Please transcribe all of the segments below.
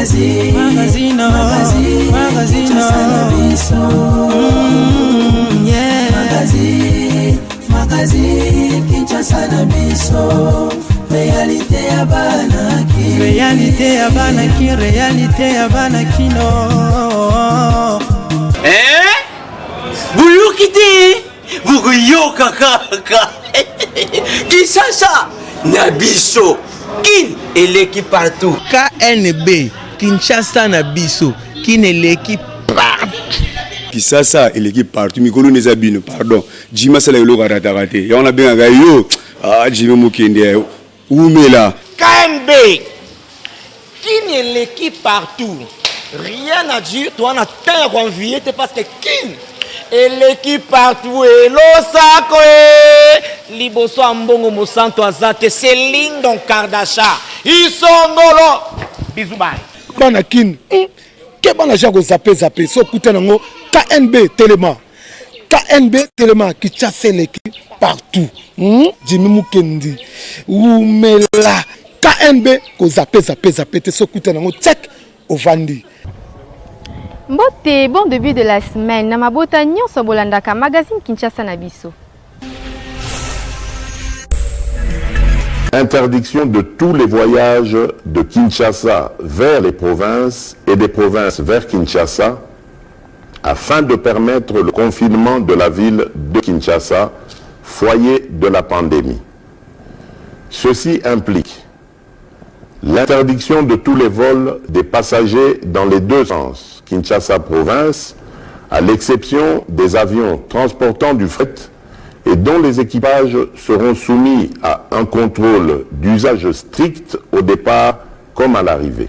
Magazine, magazine, magazine, magazine, Kinshasa na biso. Yeah. Magazine, magazine, Kinshasa na biso. Réalité ya bana ki. Réalité ya bana ki, réalité ya bana kino. Eh? Boyoki te bokoyoka kaka Kinshasa na biso kin eleki partout KNB Kinshasa na biso kin eleki partout Kisasa eleki partout mikolo neza bino pardon Jimmy asala eloko arataka te yango nabengaka yo ah, Jimmy Mokende wumela KNB kin eleki partout rien à dire toa na temps ya koenvie te parce que kin eleki partout elosako e liboso ya mbongo mosantu aza te Céline Don Kardasha isongolo bisous bye Bana kin ke bana ja kozape zape so okuta nango KNB telema KNB telema Kinshasa eleki partout Jimmy Mukendi wumela KNB kozape zape zape te so okuta nango check ovandi. Mbote, bon début de la semaine na mabota nyonso bolandaka magazine Kinshasa na biso. Interdiction de tous les voyages de Kinshasa vers les provinces et des provinces vers Kinshasa afin de permettre le confinement de la ville de Kinshasa, foyer de la pandémie. Ceci implique l'interdiction de tous les vols des passagers dans les deux sens, Kinshasa-province, à l'exception des avions transportant du fret et dont les équipages seront soumis à un contrôle d'usage strict au départ comme à l'arrivée.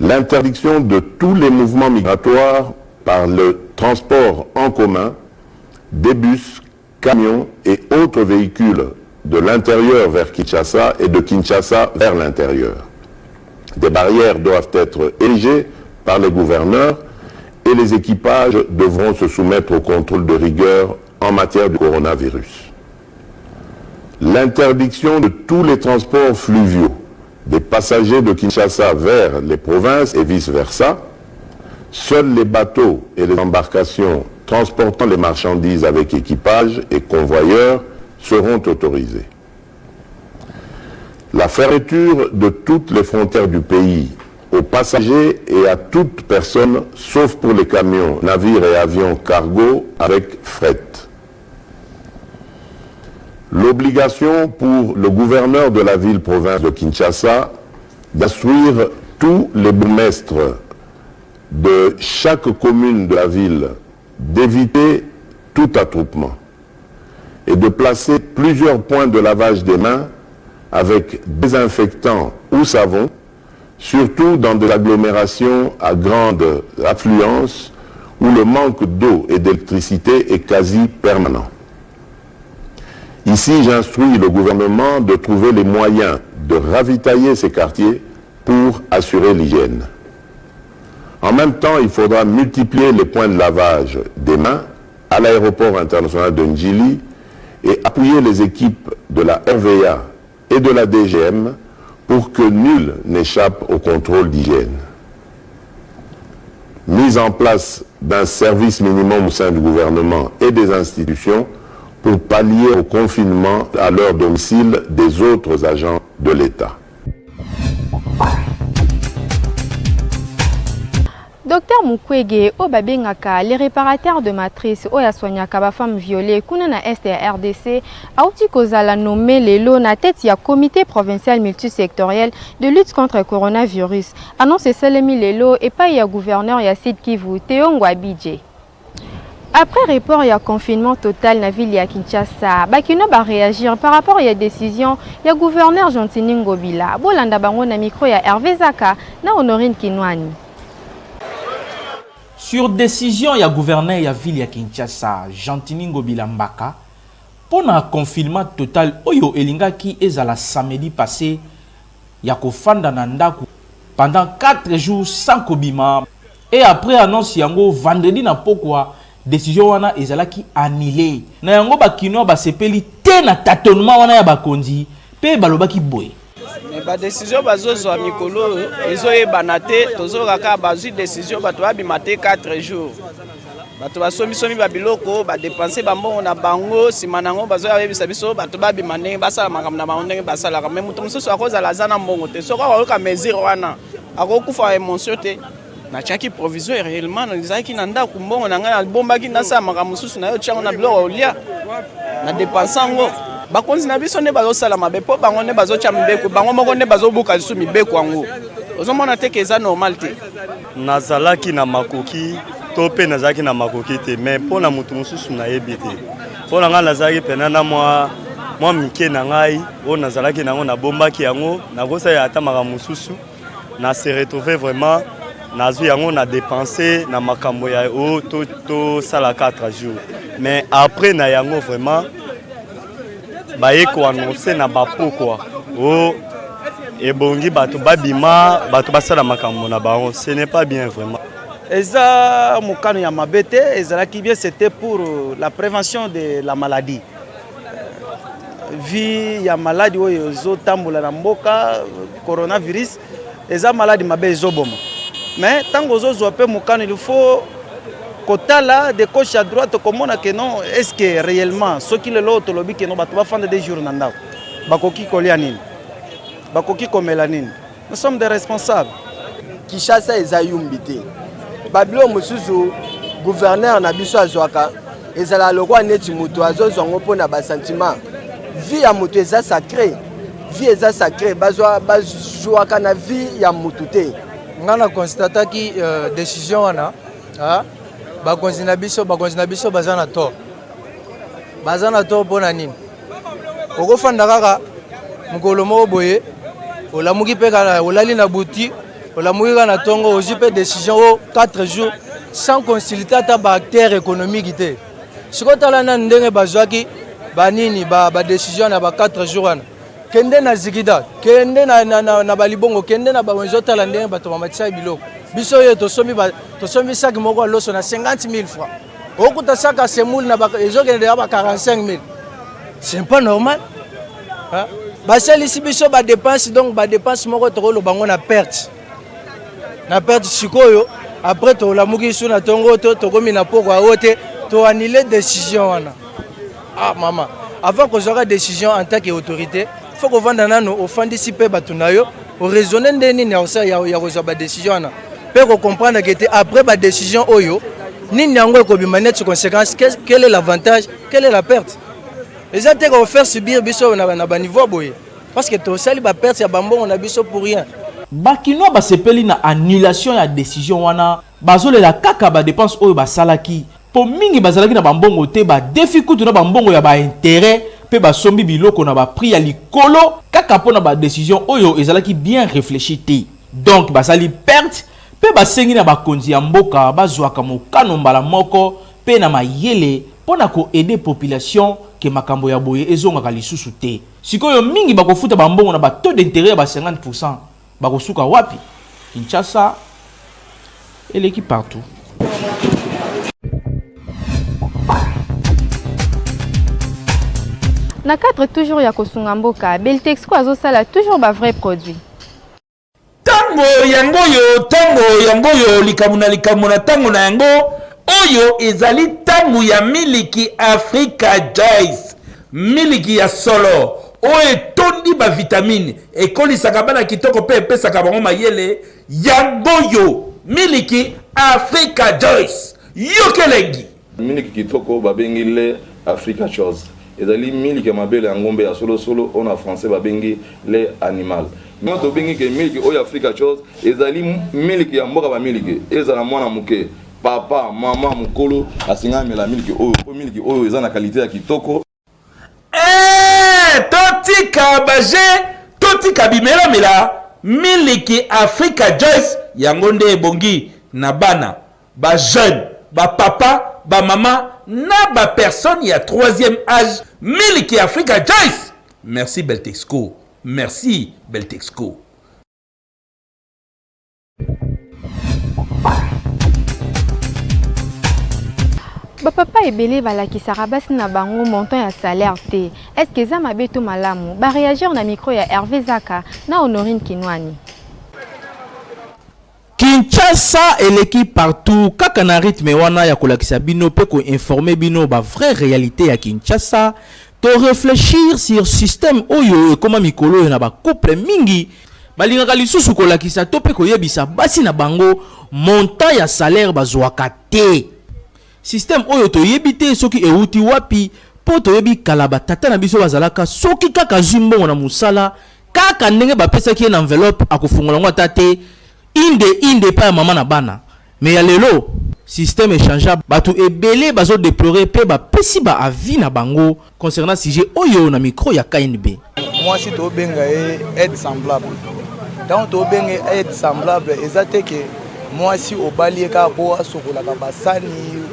L'interdiction de tous les mouvements migratoires par le transport en commun, des bus, camions et autres véhicules de l'intérieur vers Kinshasa et de Kinshasa vers l'intérieur. Des barrières doivent être érigées par les gouverneurs et les équipages devront se soumettre au contrôle de rigueur en matière du coronavirus. L'interdiction de tous les transports fluviaux des passagers de Kinshasa vers les provinces et vice-versa. Seuls les bateaux et les embarcations transportant les marchandises avec équipage et convoyeurs seront autorisés. La fermeture de toutes les frontières du pays aux passagers et à toute personne, sauf pour les camions, navires et avions cargo avec fret. L'obligation pour le gouverneur de la ville-province de Kinshasa d'instruire tous les bourgmestres de chaque commune de la ville d'éviter tout attroupement et de placer plusieurs points de lavage des mains avec désinfectants ou savon, surtout dans des agglomérations à grande affluence où le manque d'eau et d'électricité est quasi permanent. Ici, j'instruis le gouvernement de trouver les moyens de ravitailler ces quartiers pour assurer l'hygiène. En même temps, il faudra multiplier les points de lavage des mains à l'aéroport international de Ndjili et appuyer les équipes de la RVA et de la DGM pour que nul n'échappe au contrôle d'hygiène. Mise en place d'un service minimum au sein du gouvernement et des institutions pour pallier au confinement à leur domicile des autres agents de l'État. Docteur Mukwege oyo babengaka le réparateur de matrice oyo asoignaka ba femmes violées kuna na est ya RDC auti kozala nommé lelo na tête ya comité provincial multisectoriel de lutte contre coronavirus. Annonce esalemi lelo epai ya gouverneur ya Sud Kivu Théo Ngwabidje. Après report ya confinement total na ville ya Kinshasa, bakino ba réagir par rapport ya décision ya gouverneur Gentiny Ngobila. Bolanda bango na micro ya Hervé Zaka na Honorine Kinwani. Sur décision ya gouverneur ya ville ya Kinshasa, Gentiny Ngobila Mbaka, pona confinement total oyo elingaki ezala samedi passé ya kofanda na ndako pendant 4 jours sans kobima et après annonce yango vendredi na pokwa décision wana ezalaki annulée. Na yango bakinois basepeli te na tâtonnement wana ya bakonzi pe balobaki boye. Mais ba décision bazozwa mikolo oyo ezoyebana te, tozoyoka kaka bazwi décision bato babima te 4 jours. Bato basombisomi ba biloko, ba dépenser ba mbongo na bango, nsima na yango bazoya koyebisa biso bato babima ndenge basala makambo na bango ndenge basalaka. Mais moto mosusu akozala aza na mbongo te, soki akoyoka mesure wana akokufa emotion te. Natiaki provision réellement, nazalaki na ndako, mbongo na ngai nabombaki, nasala makambo mosusu na yo tiango na biloko olia na depense yango. Bakonzi na biso nde bazosala mabe mpo bango nde bazotya mibeko, bango moko nde bazobuka lisusu mibeko yango. Ozomona te ke eza normal te. Nazalaki na makoki to mpe nazalaki na makoki te, mais mpo na moto mosusu nayebi te. Mpo na ngai nazalaki mpena na mwa mwa mike na ngai oyo nazalaki na yango, nabombaki yango, nakosalela ata makambo mosusu. Na se retrouver vraiment nazwi yango na dépenser na makambo ya oyo tosala 4 jours, mais après na yango vraiment baye koannonce na bapokwa o ebongi bato babima, bato basala makambo na bango. Ce n'est pas bien vraiment. Eza mokano ya mabe te, ezalaki bien, c'était pour la prévention de la maladie. Vie ya maladi oyo ezotambola na mboka, coronavirus, eza maladi mabe ezoboma. Mais ntango ozozwa mpe mokano, il faut kotala de gauche à droite, komona ke non, est ce que réellement soki lelo tolobi ke non, bato bafanda des jours na ndako, bakoki kolia nini, bakoki komela nini? Nous sommes des responsables. Kinshasa eza yumbi te. Babiloko mosusu gouverneur na biso azwaka ezala lokola neti moto azozwa yango mpo na basentiment. Vie ya moto eza sacré, vie eza sacré, bazwaka na vie ya moto te. Nga na constataki décision wana, bakonzi na biso, bakonzi na biso baza na tort. Baza na tort mpo na nini? Okofanda kaka mokolo moko boye, olamuki mpe kaka olali na buti, olamuki kaka na ntongo, ozwi mpe décision o 4 jours sans consulter ata baacteur économique te. Sikoyo tala nani ndenge bazwaki banini ba décision na ba 4 jours wana. Kende na zikida, kende na balibongo, kende na bawenzi, otala ndenge bato bamatisa biloko. Biso oyo tosombi saki moko ya loso na 50 000 francs, okuta saka ya semoule na ezokende ya ba 45 000. C'est pas normal. Basalisi biso badépense, donc badépense moko tokoloba yango na perte, na perte. Sikoyo après tolamuki su na ntongo to tokomi na pokwa oyo te, toannule décision wana. Ah mama, avant kozwaka décision en tant que autorité, faut kovanda nano, ofandisi mpe bato na yo, oraisonne nde nini ya kozwa badécision wana, mpe kocomprendre ke te après badécision oyo nini yango ekobima neti conséquence, quel est l'avantage, quelle est la perte. Eza te kofaire subir biso na baniveau boye, parce que tosali baperte ya bambongo na biso pour rien. Bakinois basepeli na annulation ya décision wana, bazolela kaka badépense oyo basalaki, mpo mingi bazalaki na bambongo te, badefi kutu na bambongo ya baintérêt mpe basombi biloko na baprix ya likolo kaka mpo na badécision oyo ezalaki bien réfléchi te. Donc basali perte mpe basengi na bakonzi ya mboka bazwaka mokano mbala moko mpe na mayele mpo na koaider population ke makambo ya boye ezongaka lisusu te. Sikoyo mingi bakofuta bambongo na bataux d'intérêt ya ba 50, bakosuka wapi? Kinshasa eleki partout. Na cadre toujours ya kosunga mboka, Beltexco azosala toujours ba vrai produit. Ntango yango oyo, ntango yango oyo, likambo na likambo na ntango na yango. Oyo ezali ntango ya miliki Africa Joyce, miliki ya solo oyo etondi bavitamine, ekolisaka bana kitoko mpe epesaka bango mayele. Yango oyo miliki Africa Joyce, yoka elengi. Miliki kitoko babengi lait Africa Choice ezali miliki ya mabele ya ngombe ya solosolo oyo na français babengi lait animal. Yango tobengi ke miliki oyo Africa Choice ezali miliki ya mboka. Bamiliki ezala mwana moke, papa, mama, mokolo asenga amela miliki oyo, po miliki oyo eza na qualité ya kitoko. Eh, totika baje, totika bimelamela. Miliki Africa Joyce yango nde ebongi na bana, bajeune, bapapa, bamama na bapersone ya troisième âge. Miliki Africa Joyce, merci Beltexco, merci Beltexco. Ba papa ebele balakisaka basi na bango montant ya salaire te, est ce que eza mabe to malamu? Ba reagir na micro ya Herve Zaka na Honorine Kinuani. Kinshasa eleki partout kaka na rythme wana ya kolakisa bino pe ko informer bino ba vraie realite ya Kinshasa, to reflechir sur système oyo ekoma mikolo oyo na ba couple mingi balingaka lisusu kolakisa to pe koyebisa basi na bango montant ya salaire bazuaka te. Système oyo toyebi te soki ewuti wapi po toyebi kala ba tata na biso bazalaka soki kaka azui mbongo na musala Kaka ndenge bapesaki ye na enveloppe akofungola yango ata te inde inde epai ya mama na bana mais ya lelo système echangea batu ebele bazo deplorer pe bapesi ba avis na bango concernant sujet oyo na micro ya KNB. Mwasi tobenga ye aide semblable. Ntango tobenga ye aide semblable eza te ke mwasi obali ye kaka mpo asokolaka basani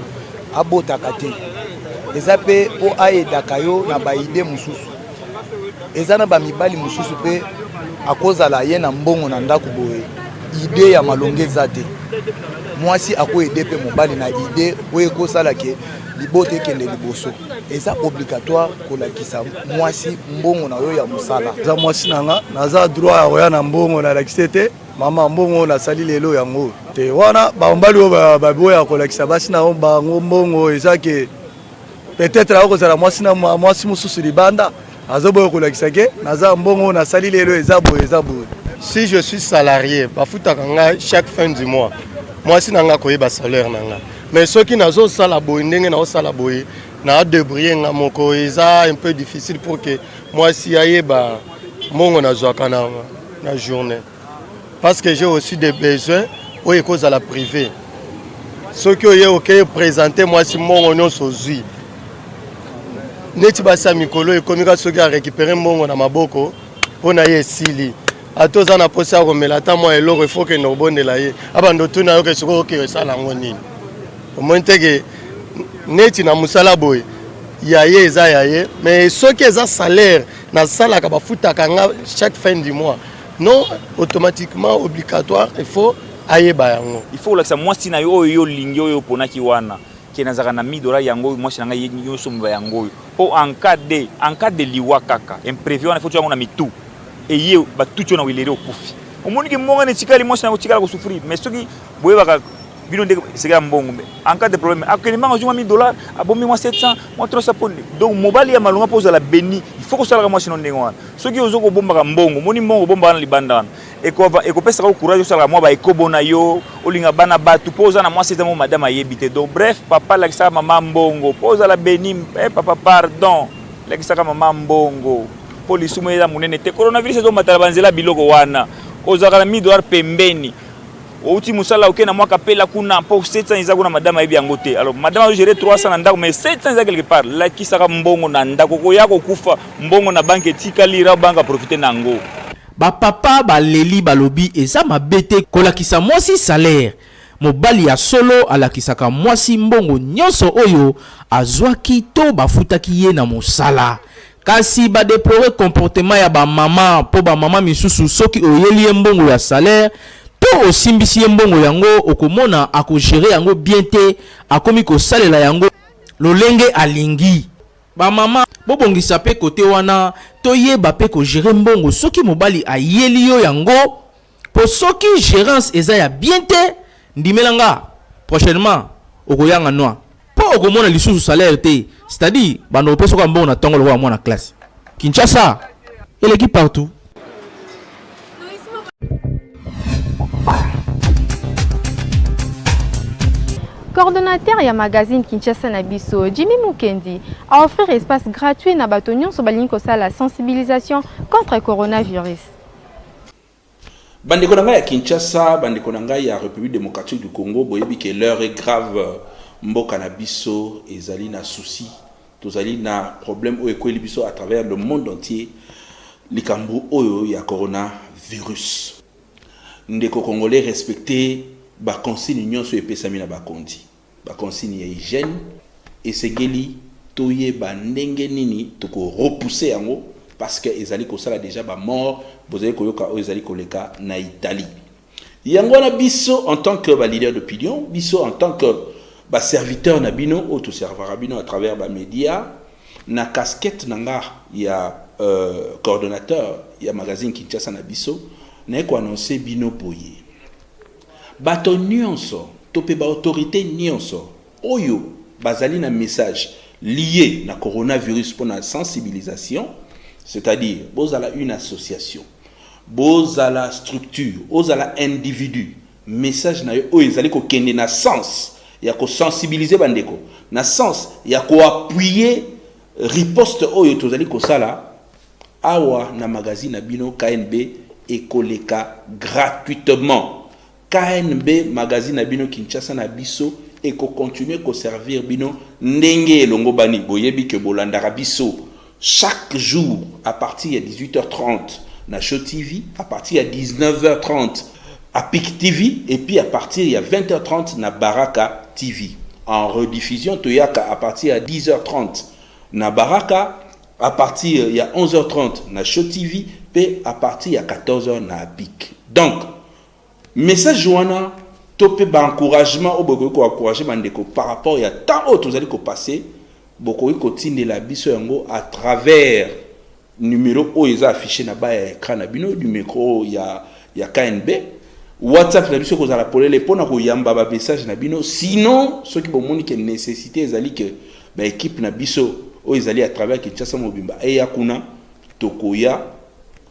abotaka te, eza mpe mpo aedaka yo na baide mosusu. Eza na ba mibali mosusu pe akozala ye na mbongo na ndako boye idee ya malonga eza te. Mwasi ako aider pe mobali na idee oyo ekosala ke libota ekende liboso. Eza obligatoire kolakisa mwasi mbongo na yo ya mosala. Aza mwasi na nga, naza droit ya koya na mbongo nalakisi ye te mama mbongo oyo nasali lelo yango oyo te. Wana ba mobali oyo baboyaka kolakisa basi na bango mbongo eza ke Peut-etre akoki kozala mwasi na mwasi mosusu libanda azoboya kolakisa ke naza mbongo oyo nasali lelo eza boye eza boye. Si je suis salarie bafutaka nga chaque fin du mois mwasi na nga akoyeba salaire na nga mais soki nazosala boye ndenge naosala boye na debrouiller nga moko eza un peu difficile pour que mwasi ayeba mbongo nazwaka na, na journée parce que j'ai aussi des besoins oyo ekozala privé soki oye okei présente mwasi mbongo nyonso ozwi neti basi ya mikolo ekomi kaka soki arécupere mbongo na maboko mpo na ye esili ata oza na mposa ya komela ata mwa eloko ifo okende kobondela ye abanda otuna yo ke sikoyo okei osala yango nini omoni te ke neti na mosala boye ya ye eza ya ye mais soki eza salaire nasalaka bafutaka nga chaque fin du mois non automatiquement obligatoire il faut ayeba yango. Il faut kolakisa mwasi na yo oyo yo olingi oyo oponaki wana ke nazalaka na 1000 dollars yango oyo mwasi na ngai ye nyoso mobimba yango oyo po en cas de en cas de liwa kaka imprevu wana il faut tia yango na mitu eye batuti yo na wileri okufi omoni ke mbongo wana etikali mwasi na yo otikala ko souffrir mais soki boyebaka bino nde esika ya mbongo mais en cas de problème akende mbanga azwi mwa 1000 dollars abombi mwa 700 mwa 300 po donc mobali ya malonga mpo ozala beni il faut kosalaka mwasi no ndenge wana soki ozo kobombaka mbongo omoni mbongo obombaka na libanda wana ekopesaka yo courage osalaka mwa baekobo na yo olinga bana bato mpo oza na mwasi eza mo madame ayebi te donc bref papa lakisaka mama mbongo mpo ozala beni eh, papa pardon lakisaka mama mbongo mpo lisumu eza monene te coronavirus ezomatala banzela biloko wana ozalaka na 1000 dollars pembeni Outi musala oke na mwa kapela kuna mpo 700 eza kuna madame ayebi yango te. Alors madame azo gérer 300 na ndako mais 700 eza quelque part. Lakisaka mbongo na ndako okoya kokufa mbongo na banque etikali ra banque a profiter na yango. Ba papa baleli balobi eza mabe te kolakisa mwasi salaire. Mobali ya solo alakisaka mwasi mbongo nionso oyo azwaki to bafutaki ye na mosala. Kasi ba deplorer comportement ya ba maman po ba maman misusu soki oyeli ye mbongo ya salaire to osimbisi ye mbongo yango okomona ako gerer yango bien te akomi kosalela yango lolenge alingi. Ba maman bobongisa pe cote wana toyeba pe ko gerer mbongo soki mobali ayeli yo yango po soki gerance eza ya bien te ndimela nga prochainement okoyanga noix po okomona lisusu salaire te c'est à dire banda kopesa kaka mbongo na tongo lokola mwana classe. Kinshasa eleki partout. Coordonnateur ya magazine Kinshasa na biso, Jimmy Mukendi, a offrir espace gratuit na bato nyonso balingi kosala sensibilisation contre coronavirus. Bandeko na ngai ya Kinshasa, bandeko na ngai ya Republique democratique du Congo, boyebi que l'heure est grave, mboka na biso ezali na souci, tozali na problème oyo ekweli biso à travers le monde entier, likambo oyo ya coronavirus. Ndeko congolais respecter ba consignes nyonso epesami na bakonzi. Ba consignes ya hygiène esengeli toyeba ndenge nini toko repousser yango parce que ezali kosala dejà ba morts, bozali koyoka oyo ezali koleka na Italie. Yango wana biso en tant que ba leaders d'opinion, biso en tant que Ba serviteurs na bino oyo to servaka bino à travers ba media na casquette na nga ya euh, coordonnateur ya magazine Kinshasa na biso naye ko annoncer bino boye bato nyonso to mpe ba autorité nyonso oyo bazali na message lié na coronavirus mpo na sensibilisation, c'est-à-dire bozala une association, bozala structure, ozala individu, message na yo oyo ezali kokende na sens ya ko sensibiliser bandeko, na sens ya ko appuyer riposte oyo tozali kosala awa na magazine na bino KNB ekoleka gratuitement. KNB magazine na bino Kinshasa na biso eko continuer ko servir bino ndenge elongobani. Boyebi que bolandaka biso chaque jour à partir ya 18h30 na Show TV, à partir ya 19h30 à Pic TV et puis à partir ya 20h30 na Baraka TV. En rediffusion toyaka à partir ya 10h30 na Baraka, à partir ya 11h30 na Show TV pe à partir ya 14h na Pic. Donc Message wana to pe ba encouragement oyo bokoki ko encourager ba ndeko par rapport ya temps oyo tozali ko passer, bokoki kotindela biso yango à travers numero oyo eza affiche na bas ya ecran na bino, numero ya ya KNB. WhatsApp na biso ekozala polele pona koyamba ba message na bino. Sinon soki bomoni ke necessite ezali ke ba equipe na biso oyo ezali à travers Kinshasa mobimba eya kuna, tokoya.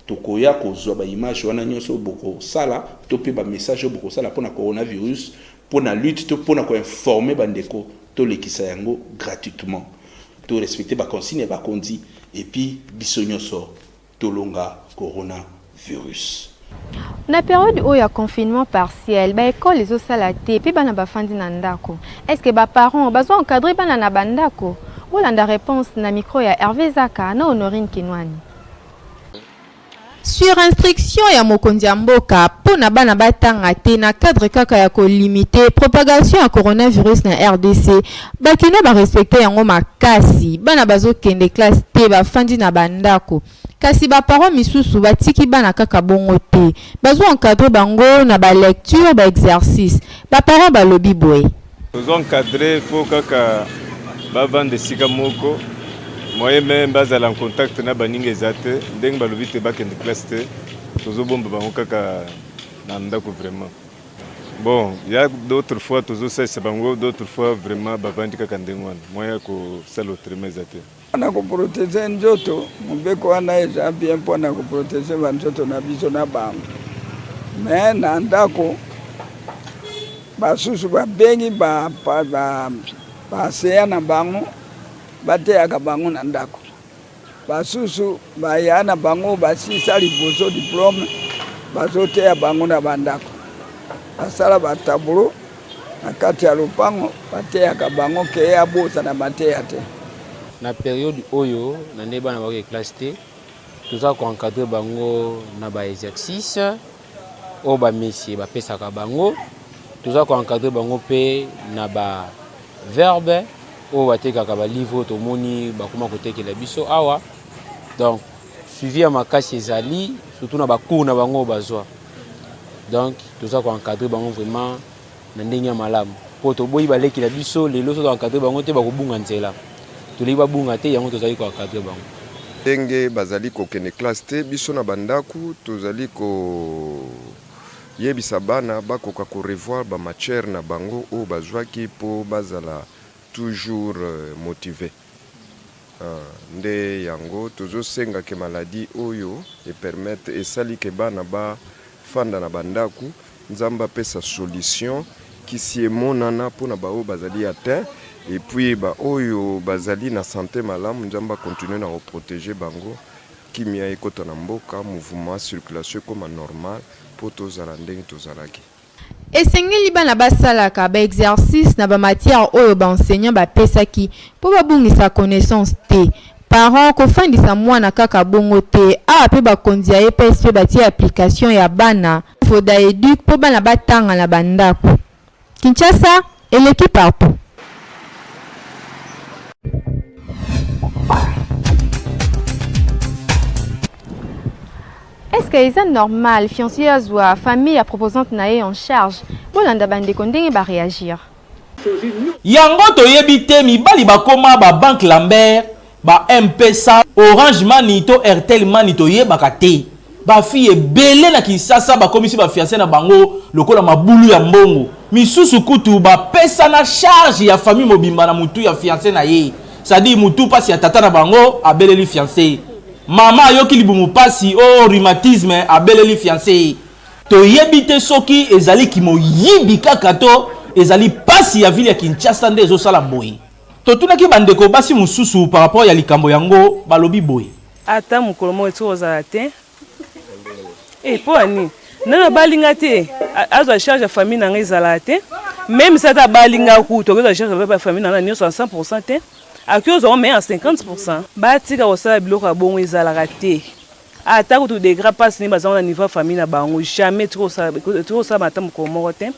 Tokoya kozwa ba images wana nionso oyo bokosala to pe ba messages oyo bokosala pona coronavirus, pona lutte to pona ko informer ba ndeko, tolekisa yango gratuitement. To respecter ba consignes ya bakonzi et puis biso nionso tolonga coronavirus. Na periode oyo ya confinement partiel, ba ecoles ezosala te pe bana bafandi na ndako. Est-ce que ba parents bazo encadrer bana na ba ndako? Bolanda reponse na micro ya Herve Zaka na Honorine Kinuani. Sur instruction ya mokonzi ya mboka mpo na bana batanga te na cadre kaka ya ko limiter propagation ya coronavirus na rdc, ba kinois ba respecter yango makasi, bana bazo kende classe te bafandi na ba ndako. Kasi ba parents misusu batiki bana kaka bongo te, bazo encadrer bango na ba lectures, ba exercices. Ba parents balobi boye. Tozo encadrer faut kaka bavanda esika moko moyen meme bazala en contact na baninga eza te ndenge balobi te bakende classe te tozobomba bango kaka na ndako vraiment bon ya d'autres fois tozosalisa bango d'autres fois vraiment bavandi kaka ndenge wana moyen ya kosala autrement eza te. Mpo na ko proteger nzoto, mobeko wana eza bien mpo na ko proteger ba nzoto na biso na bango. Mais na ndako basusu babengi ba ba ba enseignants na bango bateyaka bango na ndako. Basusu baya na bango basisa liboso diplome bazoteya bango na ba ndako. Basala ba tableau na kati ya lopango bateyaka bango ke abosana mateya te. Na periode oyo na nde bana bakoke classe te, toza ko encadrer bango na ba exercices oyo ba monsieur bapesaka bango, toza ko encadrer bango pe na ba verbe oyo batekaka ba livre oyo tomoni bakoma kotekela biso awa. Donc suivi ya makasi ezali surtout na ba cours na bango oyo bazwa. Donc toza ko encadrer bango vraiment na ndenge ya malamu po toboyi baleki na biso lelo soki to encadrer bango te bakobunga nzela. Tolingi babunga te yango tozali ko encadrer bango. Ndenge bazali kokende classe te, biso na ba ndaku tozali koyebisa bana bakoka ko revoir ba matières na bango oyo bazwaki po bazala toujours motives. Nde yango tozo senga ke maladie oyo e permettre esali ke bana ba fanda na ba ndaku, Nzambe apesa solution, kisi emonana pona ba oyo bazali atteint et puis ba oyo bazali na sante malamu Nzambe a continuer na ko proteger bango, kimia ekota na mboka, mouvement, circulation ekoma normal po tozala ndenge tozalaki. Esengeli bana basalaka ba exercices na ba matières oyo ba enseignants bapesaki mpo babungisa connaissance te. Parents kofandisa mwana kaka bongo te. Awa mpe bakonzi ya EPSP batie application ya bana Fodaeduc mpo bana batanga na ba ndako. Kinshasa eleki partout. Est-ce que eza normal fiancé azwa famille ya proposante na ye en charge? Bolanda ba ndeko ndenge ba reagir. Yango toyebi te mibali bakoma ba banque Lambert, ba M-pesa, Orange money to Airtel money toyebaka te. Ba filles ebele na Kinshasa bakomisi ba fiances na bango lokola mabulu ya mbongo. Misusu kutu bapesana charge ya famille mobimba na mutu ya fiance na ye. C'est à dire mutu pasi ya tata na bango abeleli fiance. Mama ayoki libumu pasi oh rhumatisme abeleli fiance. Toyebi te soki ezali kimoyibi kaka to ezali pasi ya ville ya Kinshasa nde ezosala boye. Totunaki ba ndeko basi mosusu par rapport ya likambo yango, balobi boye. Ata mokolo moko etiki kozala te Eh, mpo ya nini nanu abali nga te azwa charge ya famille na nga ezalaka te meme si ata abali nga kutu akozwa charge ya famille na nga nyonso en 100 te akoki ozwa ngo mais en 50 batika kosala biloko ya bongo ezalaka te ata kutu degra mpasi nini bazango na niveau ya famille na bango jamais etiki kosalama ata mokolo moko te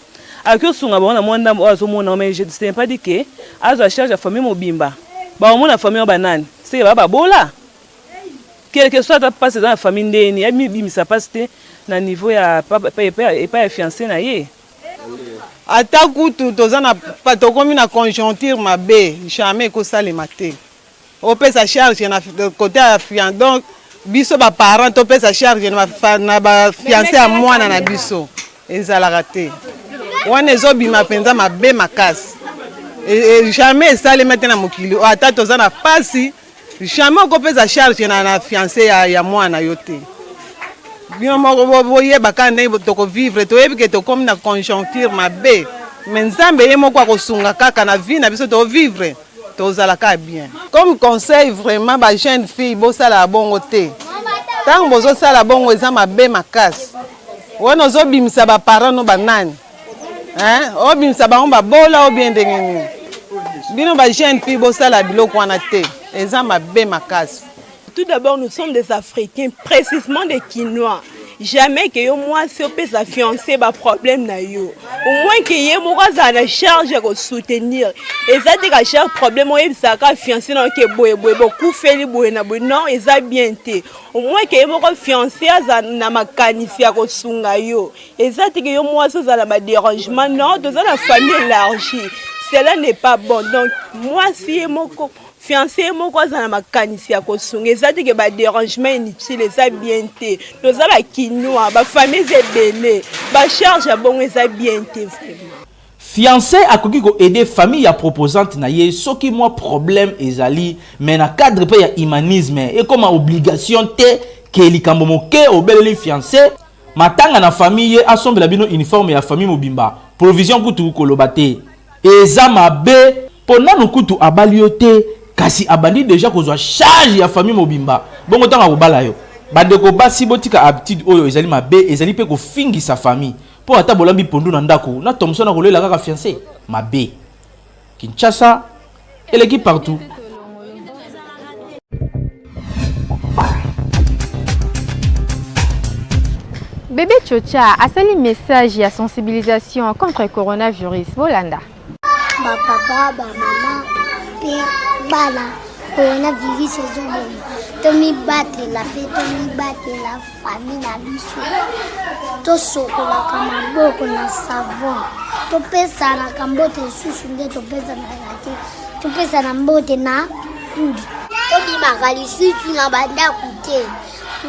akoki osunga bango na mwa ndambo oyo azomona mais ce n'est pas dit que azwa charge ya famille mobimba bakomona famille oyo banani seke baa babola Quelque soit ata pasi eza na famille ndenge nini amibimisa pasi te na niveau ya epai ya fiance na ye. Ata kutu toza na tokomi na conjoncture mabe jamais ekosalema te opesa charge na cote ya fiance donc biso ba parents topesa charge na ba fiance ya mwana na biso ezalaka te wana ezobima mpenza mabe makasi jamais esalema te na mokili ata toza na pasi Jamais okopesa charge na, na fiancé ya, ya mwana yo te. Bino moko boyeba kaka ndenge tokovivre, toyebi ke tokomi na conjoncture mabe, mais Nzambe ye moko akosunga kaka na vie na biso tovivre, tozala kaka bien. Comme conseil vraiment ba jeune fille bosala bongo te. Tango bozosala bongo eza mabe makasi. Wana ozobimisa ba parents no banani? Hein? Obimisa bango babola ou bien ndenge nini? Bino ba jeune fille bosala biloko wana te. Eza mabe makasi. Tout d'abord, nous sommes des Africains, précisément des Kinois. Jamais que yo mwasi opesa fiancé ba problème na yo. Au moins que ye moko azala na charge ya kosoutenir. Eza te ka chaque problème oyebisaka fiancé na yo ke boye boye bokufeli boye na boye. Non, eza bien te. Au moins que ye moko fiancé azala na makanisi ya kosunga yo. Eza te que yo mwasi ozala ba dérangement. Non, toza na famille élargie. Cela n'est pas bon. Donc mwasi ye moko fiancé ye moko aza na makanisi ya kosunga eza te ke ba dérangement inutile eza bien te toza ba kinois ba famille eza ebele ba charge ya bongo eza bien te vraiment. Fiancé akoki ko aider famille ya proposante na ye soki mwa problème ezali mais na cadre pe ya humanisme ekoma obligation te ke likambo moke obeleli fiancé Matanga na famille ye asombela bino uniforme ya famille mobimba provision kutu koloba te eza mabe po nanu kutu abali yo te kasi abandi dejà kozwa charge ya famille mobimba bongo tango akobala yo bandeko basi botika habitude oyo ezali mabe ezali pe kofingisa famille po ata bolambi pondu na ndaku na Thomson akolela kaka fiance mabe Kinshasa eleki partout. Bebe Chocha asali message ya sensibilisation contre coronavirus. Bolanda. Ba papa, ba mama, pe bana coronavirus ezoboma. Tomibatela pe tomibatela famille na biso. Tosokolaka maboko na savon. Topesanaka mbote lisusu nde topesanaka te. Topesana mbote na kudi. Tobimaka lisusu na bandako te.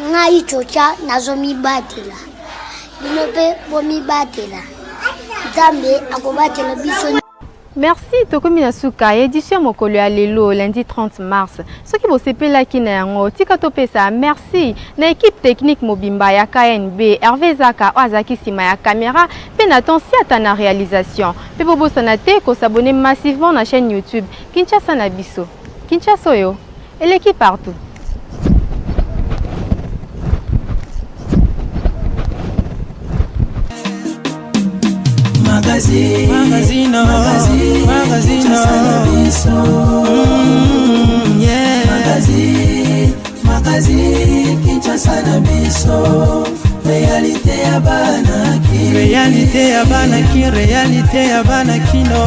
Ngai Coca nazomibatela. Bino mpe bomibatela. Nzambe akobatela biso. Merci, tokomi na suka ya edition ya mokolo ya lelo lundi 30 mars. Soki bosepelaki na yango, tika topesa merci na equipe technique mobimba ya KNB, Hervé Zaka oyo azalaki nsima ya camera mpe Nathan Siata na realisation. Mpe bobosana te ko s'abonner massivement na chaîne YouTube Kinshasa na biso. Kinshasa oyo eleki partout. Magazine, magazine, magazine, magazine, yeah. Magazine, magazine, Kinshasa na biso. Réalité ya bana ki. Réalité ya bana ki, réalité ya bana kino.